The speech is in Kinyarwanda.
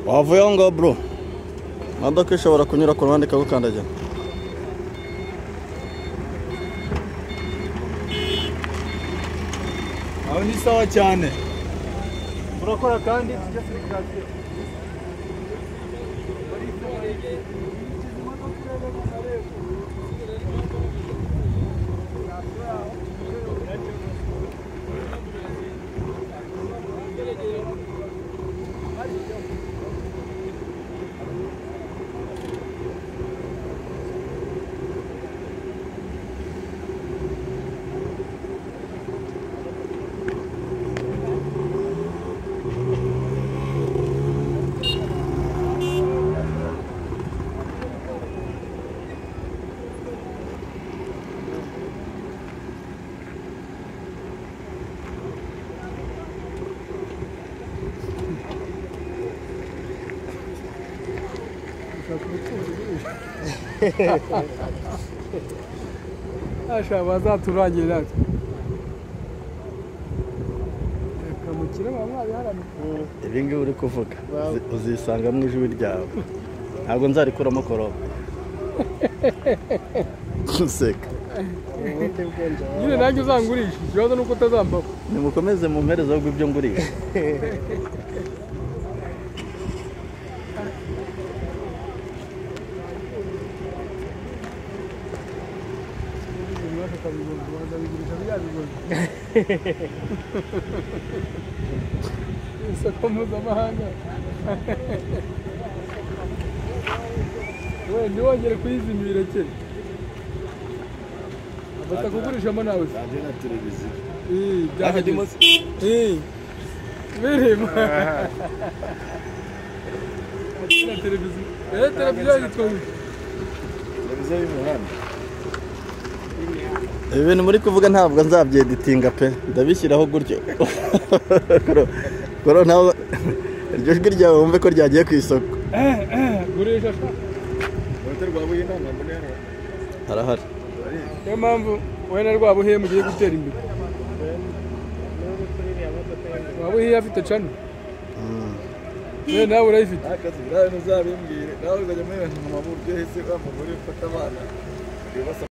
Wavuye aho ngaho bro, imodoka ishobora kunyura ku ruhande ikagukandagira. Aho ni sawa cyane, turakora kandi tujya sirikasiyo. Asha bazaturangira natwe. Reka mukire mwabiharana. Ibi ngibi uri kuvuga uzisanga mu ijwi ryawe. Ntabwo nzarikuramo koroba. Useka. Nyine nanjye uzangurisha, ikibazo nuko utazambaho. Nimukomeze mu mperezo rw'ibyo ngurisha. Isoko mpuzamahanga. We ntiwongere kuyizimya irekere. Batakugurishamo nawe se. Radiyo na televiziyo. Byahageze. Birimo. Radiyo na televiziyo. Televiziyo yitwa gute? Televiziyo y'umuhanda. Ibi bintu muri kuvuga ntabwo nzabyeditinga pe, ndabishyiraho gutyo. Koro nawe iryo jwi ryawe wumve ko ryagiye ku isoko. Gurisha sha. Harahari. Niyo mpamvu wowe na Rwabuhiye mugiye gutera imbere. Rwabuhiye afite cano. We nawe urayifite. Akazi nawe uzabimbwire, nawe uzajya muri mama buryo hese wa mugore ufata abana.